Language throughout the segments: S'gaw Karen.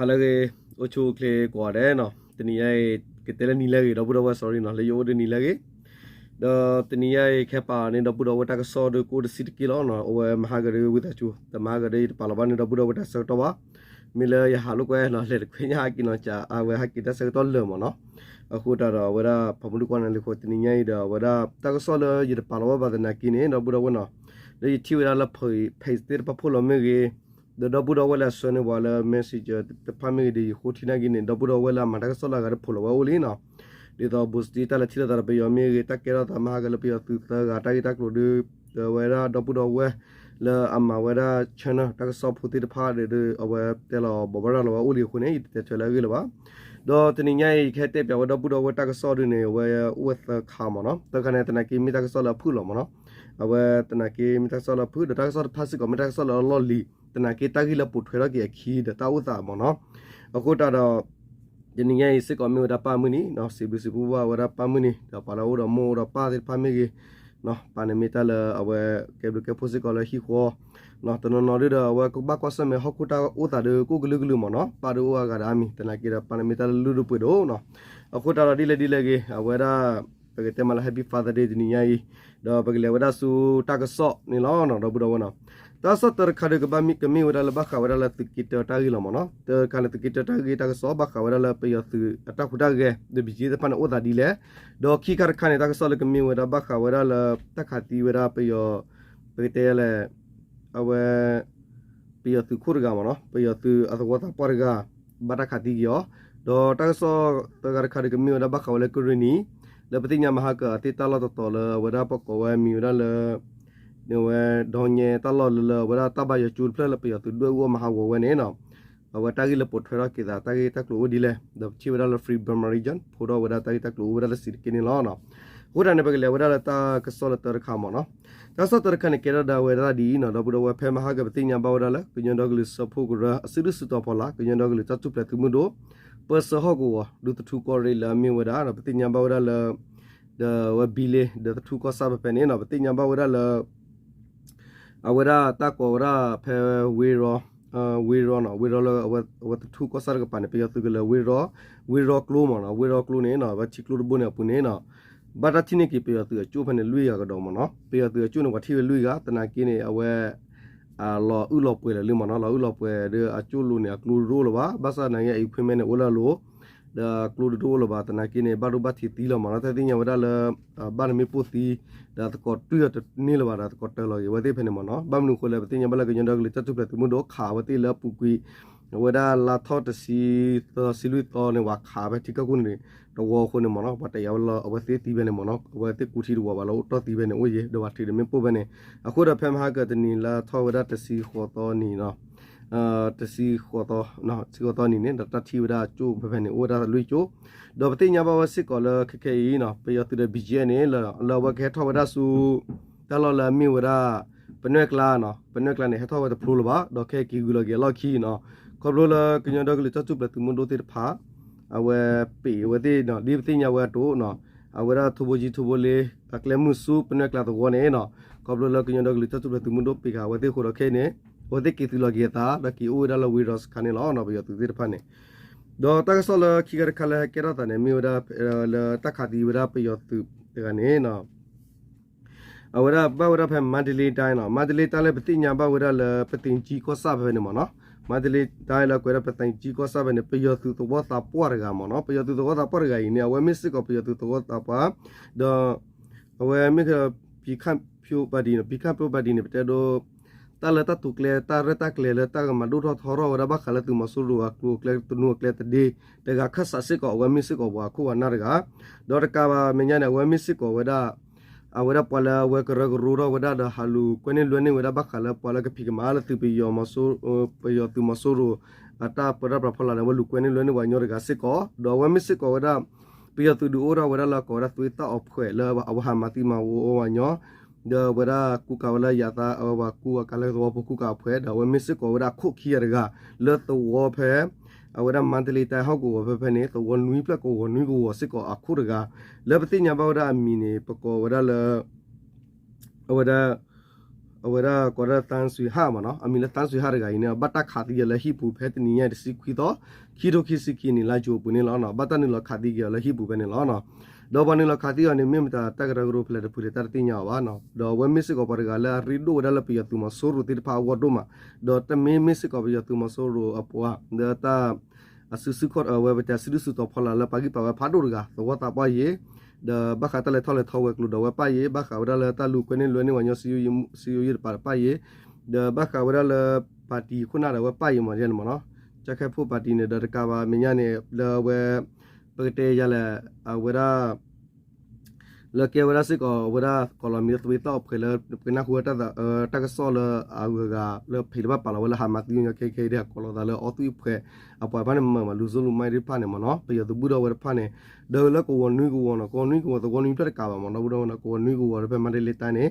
ဟါလၢအဂ့ၤ, အိၣ်ဆူၣ်အိၣ်ချ့ကိးဂၤဒဲးနီၤ, တနံၤညါအံၤ ကတဲလၢနံၤလၢအဂ့ၤ ဒီပုၢ်ဒီဝဲၢ် sorry နီၤ, လၢယအိၣ်ဒီးနံၤလၢအဂ့ၤ, ဒီးတနံၤညါအံၤ ခဲပာ်န့ၣ် ဒီပုၢ်ဒီဝဲၢ် တၢ်ကစီၣ်ဒီးကအိၣ်တဆံးတက့ၢ်လီၤနီၤ, အဝဲမဟါကဒီးဝံသးစူၤ တမဟါကဒီး ယတပာ်လီၤဘၣ်န့ၣ် ဒီပုၢ်ဒီဝဲၢ် တၢ်ဆၢကတီၢ်ဘၣ်, မ့ၢ်လၢယဟးလိာ်ကွဲနီၤ လဲၤတခွဲညါဟဲက့ၤနီၤ ကးအဝဲဟဲက့ၤတၢ်ဆၢကတီၢ်လၢာ်မ့ၢ်နီၤ, အဃိတၢ်ဒီးအဝဲဒၣ် ဖးမုၢ်ဒုကွၢ်နၤလံဃိ တနံၤညါအံၤဒီး အဝဲဒၣ်တၢ်ကစီၣ်လၢယတပာ်လီၤဘၣ်ဘၣ်သနာ်က့န့ၣ် ဒီပုၢ်ဒီဝဲၢ်နီၤ, လၢယထံၣ်ဝဲဒၣ်လၢ page သ့ၣ်တဖၣ်ဖီၣ်လီၤမ့ၢ်ဂ့ၤ, ဒီးဒီပုၢ်ဒီဝဲၢ်လၢအဆှၢန့ၢ်ပှၤလၢ messenger တဖၣ်မ့ၢ်ဂ့ၤဒီး ယဃိထံနာ်က့န့ၣ် ဒီပုၢ်ဒီဝဲၢ်လၢအမၤတၢ်ကစီၣ်လၢအဂၤဒီး ဖီၣ်လီၤဝဲအိၣ်လံနီၤ, ဒ်သိး ဘိးစတံ တၢ်လၢထံၣ်လိာ်သးဒီးပယီၤမ့ၢ်ဂ့ၤ, တၢ်ကဲထီၣ်သးမဟါကလၢပယီၤသုးသၢဂၤ တၢ်ဂ့ၢ်တၢ်ကျိၤဒီး ဒီးဝဲဒၣ်ဒီပုၢ်ဒီဝဲၢ် လၢအမၤဝဲဒၣ် channel တၢ်ကစီၣ်ဖိသ့ၣ်တဖၣ်ဒီး အဝဲတဲလီၤဘိးဘၣ်ရၤလီၤဝဲအိၣ်လံအဃိန့ၣ် ယတတဲထွဲလၢအဂ့ၢ်လၢၤဘၣ်, ဒီးတနံၤညါအံၤ ယကဟဲတဲပၠးဝဲဒီပုၢ်ဒီဝဲၢ်တၢ်ကစီၣ်ဒုန့ၣ် အဝဲအိၣ်ဝဲသၢခါမ့ၢ်နီၤ, သၢခါန့ၣ် သနာ်က့မ့ၢ်တၢ်ကစီၣ်လၢအဖုၣ်လီၤမ့ၢ်နီၤ, အဝဲသနာ်က့မ့ၢ်တၢ်ကစီၣ်လၢအဖုၣ် ဒီးတၢ်ကစီၣ်တဖၣ်စ့ၢ်ကီး မ့ၢ်တၢ်ကစီၣ်လၢအလီၢ်လံၤ သနာ်က့တၢ်ဂ့ၢ်လၢပိာ်ထွဲထီၣ်က့ၤအခံဒီးတၢ်အိၣ်သးမ့ၢ်နီၤ, အဃိတၢ်ဒီး တနံၤညါအံၤစ့ၢ်ကီးမ့ၢ်ဝဲဒၣ်ပၢ်မုၢ်နံၤနီၤ, စံးဘျုးစံးဖှိၣ်ဘၣ်ဝဲဒၣ်ပၢ်မုၢ်နံၤ ဒီးပှၤလၢအအိၣ်ဒီးမိၢ်အိၣ်ဒီးပၢ်သ့ၣ်တဖၣ်မ့ၢ်ဂ့ၤ, ပာ်န့ၣ်မ့ၢ်တၢ်လၢအဝဲကဲဘျုးကဲဖှိၣ်စ့ၢ်ကီးလၢဟံၣ်ဃီ, တနီၤနီၤဒုဒီး အဝဲကဘၣ်ကွၢ်ဆၢၣ်မဲာ်ဟီၣ်ခိၣ်တၢ်အိၣ်သးဒီး ကအိၣ်ကလုာ်ကလုာ်မ့ၢ်နီၤ, ပၢ်ဒုအိၣ်အဂၤဒီးအါမံၤ သနာ်က့ဒီး ပာ်န့ၣ်မ့ၢ်တၢ်လၢလုၢ်ဒိၣ်ပှ့ၤဒိၣ်နီၤ, အဃိတၢ်ဒီးဒ်လဲၣ်ဒ်လဲၣ်ဂ့ၤ အဝဲဒၣ် ပကတဲမးလၢ Happy Father Day တနံၤညါအံၤ, ဒီးပကလဲၤဝဲဒၣ်ဆူတၢ်ကစီၣ်န့ၣ်လီၤနီၤ ဒီပုၢ်ဒီဝဲၢ်နီၤ, တၢ်ကစီၣ်တၢတခါဒီးကဘၣ်မ့ၢ် ကမ့ၢ်ဝဲဒၣ်လၢဘၣ်ဃးဝဲဒၣ်လၢသုးက့တၢတၢ်ဂ့ၢ်လီၤမ့ၢ်နီၤ, တၢတခါန့ၣ် သုးက့တၢတၢ်ဂ့ၢ်တၢ်ကစီၣ် ဘၣ်ဃးဝဲဒၣ်လၢပယီၤသုးအတၢ်ဟူးတၢ်ဂဲၤ ဒီး ဘံၣ်က့သ့ၣ်တဖၣ်န့ၣ် အိၣ်သးဒ်လဲၣ်, ဒီးခံခါတခါန့ၣ် တၢ်ကစီၣ်လၢကမ့ၢ်ဝဲဒၣ်ဘၣ်ဃးဝဲဒၣ်လၢ တၢ်ခးသံဝဲဒၣ်ပယီၤ ပကတဲလဲၣ် အဝဲ ပယီၤသုးခိၣ်တဂၤမ့ၢ်နီၤ, ပယီၤသုးအသဝီသးပှၢ်တဂၤ ဘၣ်တၢ်ခးသံက့ၤအီၤ, ဒီးတၢ်ကစီၣ်သၢဂၤတခါဒီးကမ့ၢ်ဝဲဒၣ်ဘၣ်ဃးဝဲလၢကရ့ၣ်နံၤ လၢပသ့ၣ်ညါမဟါက အသ့ၣ်တၢ်လီၢ်တတီၤလၢအဝဲဒၣ်ပကိးဝဲမံၤဝဲဒၣ်လၢ ဝဲ ဒီညဲတၢ်လီၢ်လၢလၢအဝဲဒၣ်တၢ်ဘါယွၤကၠိတဖျၢၣ်လၢပယီၤသုးဒွဲၣ်အူအီၣ်မၤဟးဂီၤဝဲန့ၣ်နီၤ, အဝဲတၢ်ဂ့ၢ်လၢပိာ်ထွဲထီၣ်က့ၤသး တၢ်ဂ့ၢ်တၢ်ကျိၤအိၣ်ဒ်လဲၣ် ဒီးပထံၣ်ဝဲဒၣ်လၢ Free Burma Region ဖိထီၣ်ဝဲဒၣ်တၢ်ဂ့ၢ်တၢ်ကျိၤအိၣ်ဝဲဒၣ်တဆံးတက့ၢ်န့ၣ်လီၤ. အဃိသတးန့ၣ် ပကလဲၤဝဲဒၣ်လၢတၢ်ကစီၣ်လၢတၢတခါမ့ၢ်နီၤ, တၢ်ကစီၣ်တၢတခါန့ၣ် ကဲထီၣ်ဒၣ်ဝဲဒၣ်ဒ်အံၤနီၤ ဒီပုၢ်ဒီဝဲၢ် ဖဲမဟါကပသ့ၣ်ညါဘၣ်ဝဲဒၣ်လၢ ကညီဒီကလုာ်စၢဖှိၣ်ကရၢ အစုဒုၣ်စုတီၤဖီလာ် ကညီဒီကလုာ်တၢ်ထူၣ်ဖျဲးသုးမုၢ်ဒိၣ် ပၢဆှၢဟီၣ်ကဝီၤ ဒူသထူကီၢ်ရ့ၣ်လၢအမ့ၢ်ဝဲဒၣ် ပသ့ၣ်ညါဘၣ်ဝဲဒၣ်လၢ ဒီးဝဲဘံလ့ ဒီးသထူကီၢ်ဆၣ်ဖဲဖဲန့ၣ်နီၤ ပသ့ၣ်ညါဘၣ်ဝဲဒၣ်လၢ အဝဲဒၣ်တၢ်ကိးဝဲဒၣ်ဖဲဝ့ရီ ဝ့ရီနီၤ ဝ့ရီလၢအဝဲသထူကီၢ်ဆၣ်တကပၤန့ၣ် ပယီၤသုးကလၢၤဝ့ရီ ဝ့ရီကျိမ့ၢ်နီၤ ဝ့ရီကျိန့ၣ်နီၤ အဝဲထံကျိတဘိန့ၣ်အပူၤန့ၣ်နီၤ ဘၣ်တၢ်ထံၣ်န့ၢ်က့ၤပယီၤသုးအကၠိၣ်ဖဲန့ၣ်လွံၢ်ဂၤကဒီးမ့ၢ်နီၤ ပယီၤသုးအကၠိၣ်န့ၣ် ပှၤထံၣ်ဝဲလွံၢ်ဂၤ သနာ်က့န့ၣ် အဝဲ လီၤအုၣ်လီၤပှဲၤလၢာ်လံမ့ၢ်နီၤ လီၤအုၣ်လီၤပှဲၤဒီးအကၠိၣ်လိၤန့ၣ် အကျိတဒိၣ်လၢၤဘၣ် ဘၣ်ဆၣ်သနာ်က့ equipment န့ၣ် အိၣ်လၢအလိၤ ဒီးအကျိတဒိၣ်အိၣ်လၢၤဘၣ် သနာ်က့န့ၣ် ဘၣ်ဒိဘၣ်ထံးသံလီၤမ့ၢ်နီၤ တၢ်သ့ၣ်ညါဝဲဒၣ်လၢ ဘၣ်န့ၣ်မ့ၢ်ပိၢ်သံ ဒီးသကိးတွံၢ်အီၤတန့ၢ်လၢၤဘၣ်ဒီးသကိးတၢၤလီၤက့ၤအဝဲသ့ၣ်ဖဲန့ၣ်မ့ၢ်နီၤ ဘၣ်မနုၤအဃိလဲၣ် ပသ့ၣ်ညါဘၣ်လၢကညီဒီကလုာ်တၢ်ထူၣ်ဖျဲးသုးမုၢ်ဒိၣ်ခးအဝဲသ့ၣ်လၢအပူၤကွံာ် အဝဲဒၣ်လါထီၣ်တဆံသၢ ဆံလွံၢ်သီန့ၣ် ပှၤခးဖဲထံကၢၢ်ခိၣ်န့ၣ် တဝီအဃိန့ၣ်မ့ၢ်နီၤ ပှၤတယာ်ဝဲလၢအဝဲသ့ၣ်သံဖဲန့ၣ်မ့ၢ်နီၤ အဝဲသ့ၣ်ကူထံတဝီဘၣ်လၢအိၣ်တီၢ်သံဖဲန့ၣ်အိၣ်ယဲ ဒီးပှၤထုးဒီးမ့ၣ်ပိၢ်ဖဲန့ၣ် အဃိဒီးဖဲမဟါကတနံၤလါထီၣ်ဝဲဒၣ်တဆံဃိးသီနံၤနီၤ တဆံဃိးသီ တဆံဃိးသီနံၤန့ၣ် ဒီးတၢ်ထံၣ်ဝဲဒၣ်အကၠိၣ်ဖဲဖဲန့ၣ် အိၣ်ဝဲဒၣ်လွံၢ်ကၠိၣ် ဒီးပသ့ၣ်ညါဘၣ်ဝဲစ့ၢ်ကီးလၢခဲခဲအံၤနီၤ ပယီၤသုးဒီး ဘံၣ်ကၠ့န့ၣ် လၢအဝဲကဟဲထီၣ်ဝဲဒၣ်ဆူ တၢ်လီၢ်လၢအမ့ၢ်ဝဲဒၣ် ပနွဲၣ်ကျါနီၤ ပနွဲၣ်ကျါန့ၣ် ဟဲထီၣ်ဝဲတဖျိလၢၤဘၣ် ဒီးခဲအံၤက့ၤဂုာ်လီၤက့ၤအလီၢ်ခံနီၤ ခီဖျိလၢကညီဒီကလုာ်တၢ်ထူၣ်ဖျဲးသုးမုၢ်ဒိၣ်သ့ၣ်တဖၣ် အဝဲပ့ၤအဝဲသ့ၣ်နီၤ ဒ်ပသ့ၣ်ညါဝဲအသိးနီၤ အဝဲဒၣ်ထိဘိကၠံထိဘိလ့ အကျဲမုၢ်ဆူပနွဲၣ်ကျါသဝီန့ၣ်နီၤ ခီဖျိလၢကညီဒီကလုာ်တၢ်ထူၣ်ဖျဲးသုးမုၢ်ဒိၣ်ပ့ၤဃာ်အဝဲသ့ၣ်အဃိဒီးခဲအံၤန့ၣ် အဝဲသ့ၣ်က့ၤသုးလီၤက့ၤအသး ဒီးက့ၤအိၣ်ဝဲဒၣ်လၢဝ့ၢ်ရီစခါန့ၣ်လီၤ ပယီၤသုးသ့ၣ်တဖၣ်န့ၣ် ဒီးတၢ်ကစီၣ်လၢခံခါတခါလၢဟဲကဲထီၣ်သးန့ၣ် မ့ၢ်ဝဲဒၣ်လၢတၢ်ခးသံဝဲဒၣ်ပယီၤသုးတဂၤန့ၣ်နီၤ အဝဲဒၣ်ဘၣ်ဝဲဒၣ်ဖဲ မါတလ့တၢ်နီၤ မါတလ့တၢ်လၢပသ့ၣ်ညါဘၣ်ဝဲဒၣ်လၢပသ့ၣ်ကၠံကီၢ်ဆၣ်ဖဲဖဲန့ၣ်မ့ၢ်နီၤ မါတလ့တၢ်လၢကွဲးဒၣ်ပသ့ၣ်ကၠံကီၢ်ဆၣ်ဖဲန့ၣ် ပယီၤသုးသဝီသးပှၢ်တဂၤမ့ၢ်နီၤ ပယီၤသုးသဝီသးပှၢ်တဂၤအံၤန့ၣ် အဝဲမ့ၢ်စ့ၢ်ကီးပယီၤသုးသဝီသးပှၢ် ဒီး အဝဲမ့ၢ်က ပံခၣ်ဖၠိပၣ်ဒံနီၤ ပံခၣ်ဖၠိပၣ်ဒံန့ၣ် ပတဲဒိ တၢ်လၢတၢ်တိာ်ကျဲၤ တၢ်ရဲၣ်တၢ်ကျဲၤလၢတၢ်ကမၤဒိၣ်ထီၣ်ထီထီၣ်ဝဲဒၣ်ဘၣ်ဃးလၢသုးမီၤစိရိၤအကျိၤအကျဲ သနူအကျဲသဒ့ တဂၤခၢၣ်စးစ့ၢ်ကီး အဝဲမ့ၢ်စ့ၢ်ကီးပှၤခိၣ်ပှၤနၢ်တဂၤ ဒီးတကးဘၣ်မဲာ်ညါန့ၣ် အဝဲမ့ၢ်စ့ၢ်ကီးဝဲဒၣ် အဝဲဒၣ်ပှၤလၢအဝဲကရၢကရိထီၣ်ဝဲဒၣ်ဒီးဟးလူၤကွဲန့ၢ်လွဲန့ၢ်ဝဲဒၣ်ဘၣ်ဃးလၢပှၤလၢကဖံးကမၤလၢသုးပယီၤ ပယီၤသုးမီၤစိရိၤ အတၢ်ပၢတၢ်ပြးဖီလာ်န့ၣ် အဝဲလူၤကွဲန့ၢ်လွဲန့ၢ်ပှၤကညီတဂၤစ့ၢ်ကီး ဒီးအဝဲမ့ၢ်စ့ၢ်ကီးဝဲဒၣ် ပယီၤသုးဒုးအိၣ်ထီၣ်ဝဲဒၣ်လၢအကိးဝဲဒၣ် သွေးသန့်အဖွဲ့ လၢအဝဲဟးမၤသံမၤဝီပှၤကညီ ဒီးအဝဲဒၣ်ကူကၤဝဲလၢယၤသး အဝဲပှၤကူအကၤလၢသဝီဖိကူကၤအဖွဲ့ ဒီးအဝဲမ့ၢ်စ့ၢ်ကီးဝဲဒၣ်အခိၣ်ခံဂၤတဂၤ လၢသဝီဖဲ အဝဲဒၣ်မါတလ့တၢ်ဟီၣ်ကဝီၤဖဲဖဲန့ၣ် သဝီနွံဖျၢၣ်ကဝီၤနွံကဝီၤစ့ၢ်ကီးအခိၣ်တဂၤ လၢပသ့ၣ်ညါဘၣ်ဝဲဒၣ်အမံၤန့ၣ် ပကိးဝဲဒၣ်လၢ အဝဲဒၣ် အဝဲဒၣ်ကိးဒၣ်သန်းဆွေဟ မ့ၢ်နီၤ, အမံၤလၢသန်းဆွေဟ တဂၤအံၤန့ၣ် ဘၣ်တၢ်ခးသံအီၤလၢဟံၣ်ပူၤဖဲတနံၤညါတဆံခွံသီ ခံထိခံဆံခံနံၣ် လါယူၤအပူၤန့ၣ်လီၤ. ဘၣ်တၢ်နုာ်လီၤခးသံက့ၤအီၤလၢဟံၣ်ပူၤဖဲန့ၣ်လီၤ. ဒီးပှၤနုာ်လီၤခးသံအီၤန့ၣ် မ့ၢ်မတၤတၢ်ကရၢကရိဖဲလဲၣ်တဖုန့ၣ် တၢ်တသ့ၣ်ညါအီၤဘၣ်. ဒီးအဝဲမ့ၢ်စ့ၢ်ကီးပှၤတဂၤလၢအရ့ဒိၣ်ဝဲဒၣ်လၢပယီၤသုးမီၤစိရိၤသ့ၣ်တဖၣ်အဂီၢ်ဒိၣ်မး, ဒီးတမ့ၢ်မ့ၢ်စ့ၢ်ကီးပယီၤသုးမီၤစိရိၤအပှၤ ဒီးတၢ် အစုစုခီၣ်အဝဲပတဲစုဒုစုတီၤဖီလာ်လၢပှၤဂံၢ်ပှၤဝဲဖးဒိၣ်တဂၤ သဝီသးပှၢ်ယ့ၤ, ဒီးဘၣ်ဃးတၢ်လဲၤထီၣ်လဲၤထီဝဲၤကျိၤဒီးအဝဲပၢ်ယ့ၤ, ဘၣ်ဃးဝဲဒၣ်လၢတၢ်လူၤကွဲန့ၢ်လွဲန့ၢ်ပှၤကညီ စည်းရုံးရေးတဖၣ်ဒီးပၢ်ယ့ၤ, ဒီးဘၣ်ဃးဝဲဒၣ်လၢ ပၣ်တံၣ်ခိၣ်နၢ်ဒီးအဝဲပၢ်ယ့ၤမ့ၢ်န့ၣ်မ့ၢ်နီၤ, ကၠၢ်ခဲၣ်ဖိပၣ်တံၣ်န့ၣ်ဒီးတကးဘၣ်မဲာ်ညါန့ၣ် လၢအဝဲ ပကတဲယၤလဲၣ် အဝဲဒၣ် လၢကဲဝဲဒၣ်စ့ၢ်ကီး အဝဲဒၣ်ကိးလီၤမံၤလၢသွံသီၣ်အဖှဲးလၢ ပကနၢ်ဟူဝဲတၢ်ကစီၣ်လၢအဂုၤအဂၤလၢဖံးတဘၣ်ပာ်လီၤဝဲလၢဟးမၤသံညီခဲခဲအံၤ ကိးလီၤသးလၢအီသွံၣ်အဖှဲး အပှၤတဖၣ်န့ၣ် မၤမၤလူၤစိလူၤမါတဖၣ်န့ၣ်မ့ၢ်နီၤ, ပယီၤသုးဘူးဒီးဝဲတဖၣ်န့ၣ် ဒီးလၢကဝီၤနွံကဝီၤနီၤ, ကဝီၤနွံကဝီၤ သဝီနွံဖျၢၣ်တကးဘၣ်မ့ၢ်နီၤ, ဘူးဒီးဝဲနီၤ ကဝီၤနွံကဝီၤဒီးဖဲမါဒလ့တၢ်န့ၣ်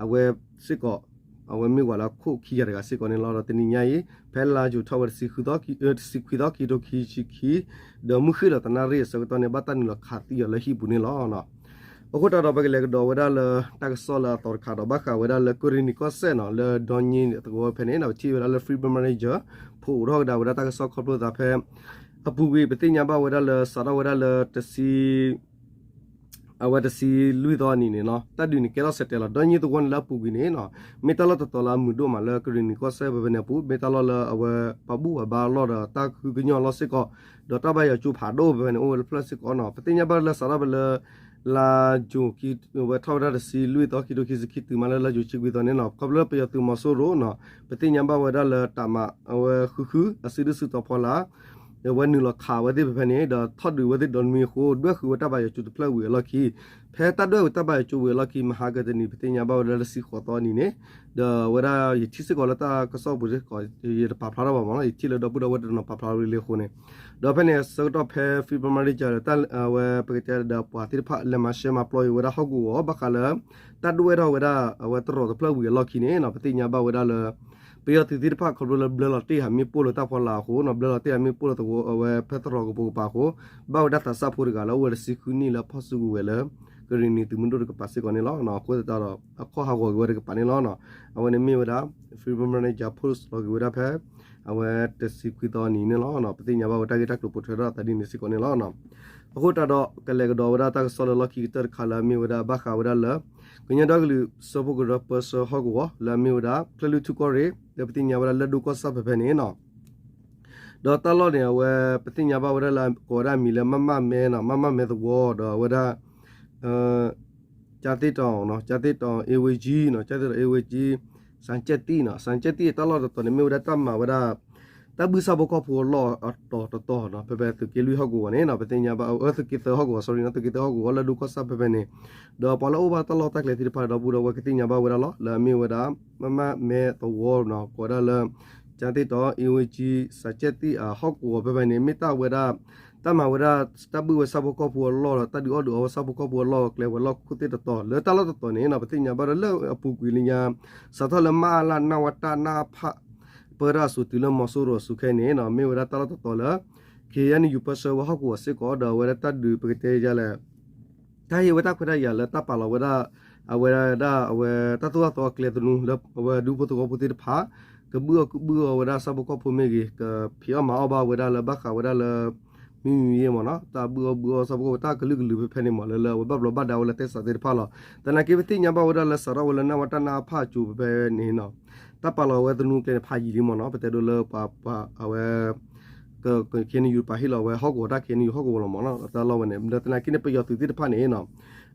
အဝဲစ့ၢ်ကီး အဝဲမ့ၢ်ဝဲလၢခိၣ်ခံဂၤတဂၤစ့ၢ်ကီးန့ၣ်လီၤ. ဒီးတနံၤညါအံၤ ဖဲလါယူၤထီၣ်ဝဲတဆံခွံသီ တဆံခွံသီ ခံထိခံဆံခံ ဒီးမုၢ်ဃ့ၢ်ဒီးသနၣ်ရံၣ်အဆၢကတီၢ်န့ၣ် ဘၣ်တၢ်နုာ်လီၤခးသံအီၤလၢဟံၣ်ပူၤန့ၣ်လီၤ. အဃိသတးဒီး ပကလဲၤကဒီးဝဲဒၣ်လၢတၢ်ကစီၣ်လၢအသီတခါဒီး ဘၣ်ဃးဝဲဒၣ်လၢကရ့ၣ်နံၤကီၢ်စဲၣ်နီၤ လၢဒီနံၤသဝီဖဲန့ၣ် ပထံၣ်ဝဲဒၣ်လၢ Freedom Manager ဖိးအိးထီၣ်ကဒါဝဲဒၣ်တၢ်ကစီၣ်ခီဖျိသးဖဲ အပူၤကွံာ် ပသ့ၣ်ညါဘၣ်ဝဲဒၣ်လၢစးထီၣ်ဝဲဒၣ်လၢတဆံ အဝဲတဆံလွံၢ်သီအနံၤန့ၣ်နီၤ တၢ်ဒုးန့ၣ်ကဲထီၣ်ဆဲးတဲာ်လီၤ. ဒီနံၤသဝီန့ၣ်လၢအပူၤကွံာ်န့ၣ်နီၤ မ့ၢ်တၢ်လီၢ်တတီၤလၢအမုာ်ဒိၣ်မးလၢကရ့ၣ်နံၤကီၢ်စဲၣ်ဖဲဖဲန့ၣ်အပူၤ မ့ၢ်တၢ်လီၢ်လၢအဝဲပှၤဘူၣ်ပှၤဘါအလီၢ်ဒီးတၢ်ဃုကညီၢ်အလီၢ်စ့ၢ်ကီး ဒီးတၢ်ဘၣ်ယွၤကၠိဖးဒိၣ်ဖဲဖဲန့ၣ် အိၣ်ဝဲတဖျၢၣ်စ့ၢ်ကီးနီၤ. ပသ့ၣ်ညါဘၣ်လၢစးထီၣ်ဖဲလၢ လါယူၤ ဝဲထီၣ်ဝဲဒၣ်တဆံလွံၢ်သီ ခံထိခံဆံခံတုၤမးလၢလါယူၤဆံခွံသီန့ၣ်နီၤ ခီဖျိလၢပယီၤသုးမီၤစိရိၤနီၤ ပသ့ၣ်ညါဘၣ်ဝဲဒၣ်လၢတၢ်မၤအဝဲဃုဃု အစုဒုးစုတီၤဖီလာ် အဝဲနုာ်လီၤခးဝဲသ့ၣ်ဖဲဖဲန့ၣ် ဒီးထီၣ်ဒုးဝဲသ့ၣ်ဒီနွံအဃိ ဒွဲၣ်ဃုာ်ဝဲတၢ်ဘၣ်ယွၤကၠိတဖျၢၣ်ဝံၤအလီၢ်ခံ ဖဲတၢ်ဒွဲၣ်ဝဲတၢ်ဘၣ်ယွၤကၠိဝံၤအလီၢ်ခံ မဟါကတနံၤ ပသ့ၣ်ညါဘၣ်ဝဲဒၣ်လၢတဆံဃိးသီအနံၤန့ၣ် ဒီးအဝဲဒၣ်ယထံၣ်စ့ၢ်ကီးလၢတၢ်ကစီၣ်ပူၤစ့ၢ်ကီး ယတပာ်ဖျါထီၣ်ဘၣ်မ့ၢ်နီၤ ယထံၣ်လၢဒီပုၢ်ဒီဝဲၢ်တနီၤပာ်ဖျါဝဲလံအဃိန့ၣ် ဒီးဖဲန့ၣ်အဆၢကတီၢ်ဖဲ Freedom Manager ဒီးအဝဲပကတဲဒီးပှၤသ့ၣ်တဖၣ်လဲၤမၤရှဲမၤပျီက့ၤဝဲဒၣ်ဟီၣ်ကဝီၤ ဘၣ်ဃးလၢ တၢ်ဒွဲၣ်ထီၣ်ဝဲဒၣ် အဝဲတရီးတဖျၢၣ်ဝံၤအလီၢ်ခံန့ၣ်နီၤ ပသ့ၣ်ညါဘၣ်ဝဲဒၣ်လၢ ပယီၤသုးသ့ၣ်တဖၣ်ခီဖျိလၢဘျၢလီၤတ့ၢ်ဟးမ့ၣ်ပိၢ်လၢတၢ်ဖီလာ်အဃိနီၤ ဘျၢလီၤတ့ၢ်ဟးမ့ၣ်ပိၢ်လၢသဝီအဝဲဖဲတရီးကပိာ်ကပၤအဃိ ဘၣ်ဝဲဒၣ်သးစၢ်ဖိတဂၤလၢအိၣ်ဝဲတဆံဃုနံၣ်လၢအဖီၣ်စုကဝဲၤလၢ ကရ့ၣ်နံၤသုးမုၢ်ဒိၣ်တကပၤစ့ၢ်ကီးန့ၣ်လီၤ. အဃိသတးဒီး အခီၣ်ဟးဂီၤက့ၤဝဲတကပၤန့ၣ်လီၤ. အဝဲန့ၣ်မ့ၢ်ဝဲဒၣ် Freedom Manager post လီၤက့ၤဝဲဒၣ်ဖဲ အဝဲတဆံခွံသီနံၤန့ၣ်လီၤ. ပသ့ၣ်ညါဘၣ်ဝဲတၢ်ဂ့ၢ်တၢ်ကျိၤပိာ်ထွဲထီၣ်အသးဒ်န့ၣ်စ့ၢ်ကီးန့ၣ်လီၤ. အဃိသတးဒီး ကလဲၤကဒီးဝဲဒၣ်တၢ်ကစီၣ်လၢလီၢ်ခံကတၢၢ်တခါလၢအမ့ၢ်ဝဲဒၣ်ဘၣ်ဃးဝဲဒၣ်လၢ ကညီဒီကလုာ်စၢဖှိၣ်ကရၢပၢဆှၢဟီၣ်ကဝီၤ လၢအမ့ၢ်ဝဲဒၣ် ဖျၢၣ်လွံၢ်ထူၣ်ကီၢ်ရ့ၣ် လၢပသ့ၣ်ညါဝဲဒၣ်လၢဒိကီၢ်ဆၣ်ဖဲဖဲန့ၣ်နီၤ ဒီးတၢ်လီၢ်န့ၣ် အဝဲပသ့ၣ်ညါဘၣ်ဝဲဒၣ်လၢကိးဝဲဒၣ်အမံၤလၢ မမမဲနီၤ မမမဲသဝီ ဒီးအဝဲဒၣ် ကၠၢ်သ့ၣ်တီၤနီၤ ကၠၢ်သ့ၣ်တီၤ အ့ဝ့ကၠံနီၤ ကၠၢ်သ့ၣ်တီၤ အ့ဝ့ကၠံ စၣ်ကၠဲၣ်တံၣ်နီၤ စၣ်ကၠဲၣ်တံၣ်အတၢ်လီၢ်တတီၤန့ၣ် မ့ၢ်ဝဲဒၣ်တၢ်မၤဝဲဒၣ် တၢ်ဘုၣ်ဆၣ်ဖိကီၢ်ဖိအလီၢ်အတီၤတတီၤနီၤ ဖဲဖဲသုးက့လွံၢ်ဟီၣ်ကဝီၤန့ၣ်နီၤ ပသ့ၣ်ညါဘၣ် အဝဲသုးက့သၢဟီၣ်ကဝီၤ sorry နီၤ သုးက့သၢဟီၣ်ကဝီၤလၢဒိကီၢ်ဆၣ်ဖဲဖဲန့ၣ် ဒီးပှၤလၢအအိၣ်ဘၣ်တၢ်လီၢ်တၢ်ကျဲသ့ၣ်တဖၣ်ဒီပုၢ်ဒီဝဲၢ်ကသ့ၣ်ညါဘၣ်ဝဲဒၣ်လီၤ လၢအမ့ၢ်ဝဲဒၣ် မမမဲသဝီနီၤ ကိးဝဲဒၣ်လၢ ကၠၢ်သ့ၣ်တီၤ အ့ဝ့ကၠံ စၣ်ကၠဲၣ်တံၣ်အဟီၣ်ကဝီၤဖဲဖဲန့ၣ် မ့ၢ်တၢ်ဝဲဒၣ် တၢ်မၤဝဲဒၣ် တၢ်ဘုၣ်ဝဲဆၣ်ဖိကီၢ်ဖိအလီၢ်ဒီး တၢ်ဒုးအီၣ်ဒုးအီဝဲဆၣ်ဖိကီၢ်ဖိအလီၢ်အကျဲဝဲၤလီၢ်ခိၣ်သ့ၣ်တတီၤ လၢတၢ်လီၢ်တတီၤန့ၣ်နီၤ ပသ့ၣ်ညါဘၣ်ဒီးလၢအပူၤကွံာ်လၢညါ စးထီၣ်လၢမအလ နဝတ နအဖ ပၢတၢ်အစိၤတုၤလၢမီၤစိရိၤအစိၤခဲအံၤန့ၣ်နီၤ မ့ၢ်ဝဲဒၣ်တၢ်လီၢ်တတီၤလၢ ခ့ၣ်အဲၣ်ယူၣ်ပၢဆှၢဝဲဟီၣ်ကဝီၤစ့ၢ်ကီး ဒီးအဝဲဒၣ်တၢ်ဒုးပကတဲယၤလဲၣ် တၢ်ဟ့ၣ်ဝဲတၢ်ခွဲးတၢ်ယာ်လၢတၢ်ပာ်လီၤဝဲဒၣ် အဝဲဒၣ်အဝဲတၢ်သိၣ်တၢ်သီအကျဲသနူလၢအဝဲဒူဖိသဝီဖိသ့ၣ်တဖၣ် ကဘုၣ်အီၣ်ကဘုၣ်အီဝဲဒၣ်ဆၣ်ဖိကီၢ်ဖိမ့ၢ်ဂ့ၤ ကဖံးအီၣ်မၤအီၣ်ဘၣ်ဝဲဒၣ်လၢဘၣ်ဃးဝဲဒၣ်လၢ မံမံယ့မ့ၢ်နီၤ တၢ်ဘုၣ်အီၣ်ဘုၣ်အီဆၣ်ဖိကီၢ်ဖိတၢ်ကလုာ်ကလုာ်ဖဲဖဲန့ၣ်မ့ၢ်လၢလၢအဝဲဘၣ်ဘျီးဘၣ်ဒါဝဲလၢသဲစးသ့ၣ်တဖၣ်လီၤ. သနာ်က့ပသ့ၣ်ညါဘၣ်ဝဲဒၣ်လၢစးထီၣ်ဝဲလၢ နဝတ နအဖအစိၤဖဲဖဲန့ၣ်နီၤ တၢ်ပာ်လီၤဝဲသနူအကျဲန့ၣ်ဖးယံာ်လံမ့ၢ်နီၤ ပတဲဒိလၢပှၤပှၤအဝဲ ခ့ၣ်အဲၣ်ယူၣ်ပာ်ဟ့ၣ်လီၤဝဲဟီၣ်ကဝီၤတၢ် ခ့ၣ်အဲၣ်ယူၣ်ဟီၣ်ကဝီၤလီၤမ့ၢ်နီၤ တၢ်လီၢ်ဝဲန့ၣ် ဒီးသနာ်က့န့ၣ် ပယီၤသုးသ့ၣ်တဖၣ်န့ၣ်နီၤ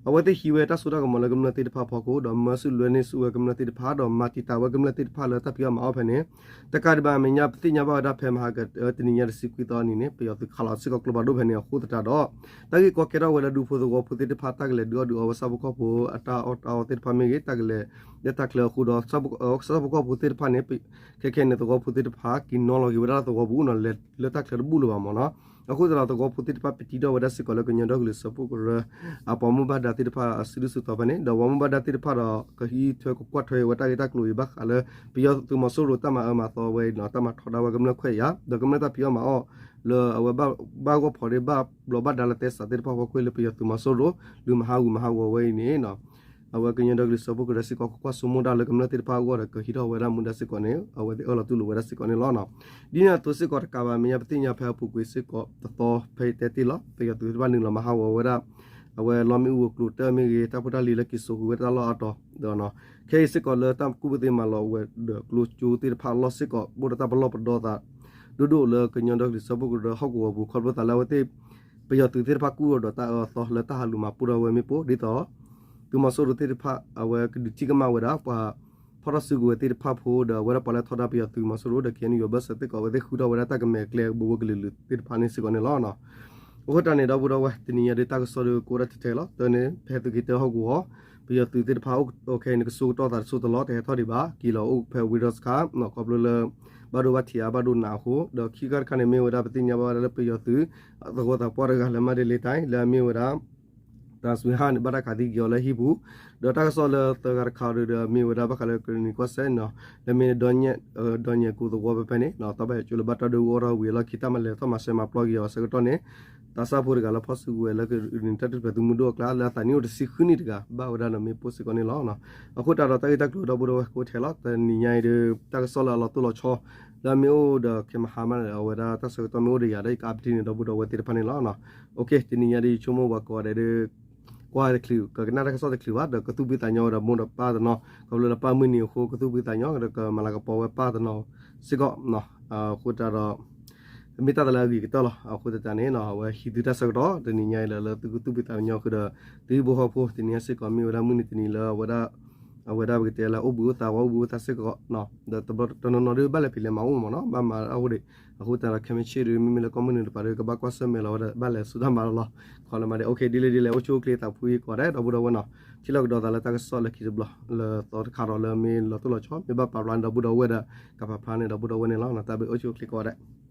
အဝဲသ့ၣ်ဟံးဝဲတၢ်စိတၢ်ကမီၤလၢကမျၢၢ်သ့ၣ်တဖၣ်ဖီခိၣ် ဒီးမၢဆူၣ်လွဲန့ၢ်ဆူၣ်ဝဲကမျၢၢ်သ့ၣ်တဖၣ် ဒီးမၤတံာ်တာ်ဝဲကမျၢၢ်သ့ၣ်တဖၣ်လၢတၢ်ဖံးအီၣ်မၤအီၣ်ဖဲန့ၣ် တကးဒံးဘၣ်အမဲာ်ညါ ပသ့ၣ်ညါဘၣ်ဝဲဒၣ်ဖဲမဟါက တနံၤညါတဆံခွံသီအနံၤန့ၣ် ပယီၤသုးခးလီၤစ့ၢ်ကီးကျိဖးဒိၣ်ဖဲန့ၣ်အဃိသတးဒီး တၢ်ဂ့ၢ်ကီကဲထီၣ်ဝဲလၢဒူဖိသဝီဖိသ့ၣ်တဖၣ် တၢ်ကလဲၤဒုးအီၣ်ဒုးအီဝဲဆၣ်ဖိကီၢ်ဖိအတၢ်အီၣ်တၢ်အီသ့ၣ်တဖၣ်မ့ၢ်ဂ့ၤ တၢ်ကလဲၤလၢတၢ်ချၢအဃိဒီး ဆၣ်ဖိကီၢ်ဖိသ့ၣ်တဖၣ်န့ၣ် ခဲခဲန့ၣ် သဝီဖိသ့ၣ်တဖၣ် က့ၤနီၤလီၤက့ၤဝဲဒၣ်သဝီပူၤနီၤ လဲၤလၢတၢ်ချၢတဘူၣ်လၢၤဘၣ်မ့ၢ်နီၤ အဃိသတးဒီးသဝီဖိသ့ၣ်တဖၣ် ပတံထီၣ်ဝဲဒၣ်စ့ၢ်ကီးလၢကညီဒီကလုာ်စၢဖှိၣ်ကရၢ အပှၤမူဘၣ်ဒါသ့ၣ်တဖၣ်အစုဒုးစုတီၤဖဲန့ၣ် ဒီးပှၤမူဘၣ်ဒါသ့ၣ်တဖၣ်ဒီး ကဟံးထွဲကကွၢ်ထွဲဝဲတၢ်ဂ့ၢ်တၢ်ကျိၤအံၤဘၣ်ဃးလၢ ပယီၤသုးမီၤစိရိၤတၢ်မၤအၢမၤသီဝဲအံၤနီၤ တၢ်မၤထီဒါဝဲကမျၢၢ်ခွဲးယာ် ဒီးကမျၢၢ်တၢ်ဖံးအီၣ်မၤအီၣ် လၢအဝဲဘၣ်ဂီၢ်ဖီၣ်ဒီးဘၣ်ဘျီးဘၣ်ဒါလၢသဲစးသ့ၣ်တဖၣ်ဖီခိၣ်လၢပယီၤသုးမီၤစိရိၤ လုၢ်မၤဟးဂူာ်မၤဟးဂီၤဝဲအံၤန့ၣ်နီၤ အဝဲကညီဒီကလုာ်စၢဖှိၣ်ကရၢစ့ၢ်ကီး ကကွၢ်ဆိကမိၣ်တၢ်လၢကမျၢၢ်သ့ၣ်တဖၣ်အဂီၢ်ဒီး ကဟံးထီၣ်ဝဲဒၣ်မူဒါစ့ၢ်ကီးန့ၣ် အဝဲသ့ၣ်အၢၣ်လီၤတူၢ်လိာ်ဝဲဒၣ်စ့ၢ်ကီးန့ၣ်လီၤ. ဒ်န့ၣ်အသိးစ့ၢ်ကီးတကးဘၣ် မဲာ်ညါပသ့ၣ်ညါဖဲအပူၤကွံာ်စ့ၢ်ကီး တသီဖဲအံၤတဲတ့ၢ်လီၤ ပယီၤသုးသ့ၣ်တဖၣ်နုာ်လီၤမၤဟးဂီၤဝဲဒၣ် အဝဲလီမ့ၣ်အူအကျိၤတၢ်မ့ၢ်ဂ့ၤ တၢ်ဖိတၢ်လံၤလၢက့ၤစိာ်ဃုာ်ဝဲတၢ်လီၢ်အါတီၤဒီး ခဲအံၤစ့ၢ်ကီးလၢတၢ်ကူၣ်ဘၣ်သ့မၤလီၤဝဲဒီး ကျိကၠိသ့ၣ်တဖၣ်အလီၢ်စ့ၢ်ကီး ဘၣ်ဒီးတၢ်ပလီၢ်ပဒီသး ဒိၣ်ဒိၣ်လၢကညီဒီကလုာ်စၢဖှိၣ်ကရၢဟီၣ်ကဝီၤပူၤ ခီဖျိသးလၢအဝဲသ့ၣ် ပယီၤသုးသ့ၣ်တဖၣ်ကူၣ်ဒီးတၢ်အၢအသီလၢတၢ်ဟးလူၤမၤပိၢ်ထီၣ်ဝဲမ့ၣ်ပိၢ် ဒ်သိး သုးမီၤစိရိၤသ့ၣ်တဖၣ် အဝဲကဒုးထံၣ်ကမၣ်ဝဲဒၣ် ပှၤဖီၣ်ထီၣ်စုကဝဲၤသ့ၣ်တဖၣ်ဖိဒီး အဝဲဒၣ်ပှၤလၢထီဒါပယီၤသုးမီၤစိရိၤဒီး KNU ဘၢၣ်စၢၤသ့ၣ်ကီး အဝဲသ့ၣ်ဃုထီၣ်ဝဲဒၣ်တၢ်ကမဲာ်ကျဲ ဘိဝဲကလုာ်လုာ်သ့ၣ်တဖၣ်န့ၣ်စ့ၢ်ကီးန့ၣ်လီၤ. အဃိတၢ်န့ၣ်ဒီပုၢ်ဒီဝဲၢ် တနံၤညါဒ်တၢ်ကစီၣ်ဒီးကအိၣ်ဒၣ်ထဲထဲလီၤ. တၢ်န့ၣ် ဖဲသုးက့တၢဟီၣ်ကဝီၤ ပယီၤသုးသ့ၣ်တဖၣ်အိၣ်ခဲအံၤန့ၣ် ကစိကတီၢ်သးတစိၢ်တလီၤ တဟဲထီၣ်ဒံးဘၣ် က့ၤလီၤအိၣ်ဖဲဝ့ၢ်ဒီစခါ ခီဖျိလၢ ဘၣ်ဒိဘၣ်ထံးအါဘၣ်ဒိနးအဃိ ဒီးခံခါတခါန့ၣ်မ့ၢ်ဝဲဒၣ်ပသ့ၣ်ညါဘၣ်ဝဲဒၣ်လၢပယီၤသုး သဝီသးပှၢ်တဂၤလၢမၤဒလ့တၢ် လၢအမ့ၢ်ဝဲဒၣ် တၢ်စူဟၣ်န့ၣ် ဘၣ်တၢ်ခးသံက့ၤအီၤလၢဟံၣ်ပူၤ ဒီးတၢ်ကစီၣ်လၢသၢဂၤတခါဒီး မ့ၢ်ဝဲဒၣ်ဘၣ်ဃးလၢကရ့ၣ်နံၤကီၢ်စဲၣ်နီၤ လၢမ့ၢ် ဒီညဲၣ်ကိးသဝီဖဲဖဲန့ၣ် သီဘၣ်ယဲၢ်ကၠိလၢဘၣ်တၢ်ဒုးအိၣ်ထီၣ်ဝံၤအလီၢ်ခံ တၢ်မၤလဲၤထီၣ်မၤစၢၤမၤပျီက့ၤအီၤအဆၢကတီၢ်န့ၣ် သးစၢ်ဖိတဂၤလၢဖီၣ်စုကဝဲၤလၢကရ့ၣ်နံၤတၢ်ထူၣ်ဖျဲးသုးမုၢ်ဒိၣ်အကျါ လၢအသးနံၣ်အိၣ်တဆံဃုနံၣ်တဂၤ ဘၣ်ဝဲဒၣ်ဒီးမ့ၣ်ပိၢ်စ့ၢ်ကီးန့ၣ်လီၤ. အဃိတၢ်ဒီးတၢ်ဂ့ၢ်တၢ်ကျိၤဒီပုၢ်ဒီဝဲၢ်ကအိၣ်ထဲလီၤ. တနံၤညါအံၤဒီး တၢ်ကစီၣ်လၢအလီၤတိၢ်လီၤဆီ လၢအမ့ၢ်အိၣ်ဒီးခဲမဟါမးန့ၣ် အဝဲဒၣ်တၢ်ဆၢကတီၢ်မ့ၢ်အိၣ်ဒီးယၤဒီး ယကupdateန့ၢ်ဒီပုၢ်ဒီဝဲၢ်သ့ၣ်တဖၣ်န့ၣ်လီၤ. တနံၤညါဒီးယဆိကမိၣ်ပှၤကိးဂၤဒဲးဒီး ကွၢ်တချုး ကကနၣ်တၢ်ကစီၣ်တချုးဘၣ်ဒီး ကသူၣ်ဖှံသးညီဝဲဒီးမိၢ်ဒီးပၢ်တနီၤ ခီဖျိလၢပၢ်မုၢ်နံၤအဃိ ကသူၣ်ဖှံသးညီဒီးကမၤလၤကပီၤဝဲပၢ်တနီၤစ့ၢ်ကီး အဃိတၢ်ဒီး မ့ၢ်တၢ်တလၢအဂ့ၤကတၢၢ်လီၤ. အဃိသတးန့ၣ် အဝဲဟံးသုတၢ်ဆၢကတီၢ် တနံၤညါအံၤလၢ လၢသုကသူၣ်ဖှံသးညီဃုာ်ဒီး သုဟံၣ်ဖိဃီဖိ တနံၤညါစ့ၢ်ကီးမ့ၢ်ဝဲဒၣ်မုၢ်နံၤတနံၤလၢအဝဲဒၣ် အဝဲဒၣ်ပကတဲလၢအိၣ်ဘှံးအိၣ်သါဝဲအိၣ်ဘှံးအိၣ်သါစ့ၢ်ကီး ဒီးတနီၤနီၤဒုးဘၣ်လဲၤဖံးလဲၤမၤအိၣ်မးနီၤ ဘၣ်မၤအဝဲဒၣ် အဃိသတးဒီးခဲမုၢ်ဆ့ၣ်ဒီး မ့မ့ၢ်လၢကီၢ်မုၢ်နုာ်တပၤဒီး ကဘၣ်ကွၢ်ဆၢၣ်မဲာ်လီၤဝဲဒၣ် ဘၣ်လဲၤဆူတၢ်မၤလီၤလီၤ ခီလၢမၤဒဲး ဒ်လဲၣ်ဒ်လဲၣ် အိၣ်ဆူၣ်အိၣ်ချ့သးဖှံကိးဂၤဒဲး ဒီပုၢ်ဒီဝဲၢ်နီၤ ထံၣ်လိာ်ကဒီးသးလၢတၢ်ကစီၣ်လၢခံတဘျီ လၢသီတခါဒီးလၢမ့ၢ်လီၤတိၢ်လီၤဆီ မ့ၢ်ဘၣ်ပာ်ဖျါန့ၣ်ဒီပုၢ်ဒီဝဲၢ်ဒီး ကပာ်ဖျါန့ၣ်ဒီပုၢ်ဒီဝဲၢ်န့ၣ်လီၤ. တၢ်ဘျုးအိၣ်ဆူၣ်အိၣ်ချ့ကိးဂၤဒဲး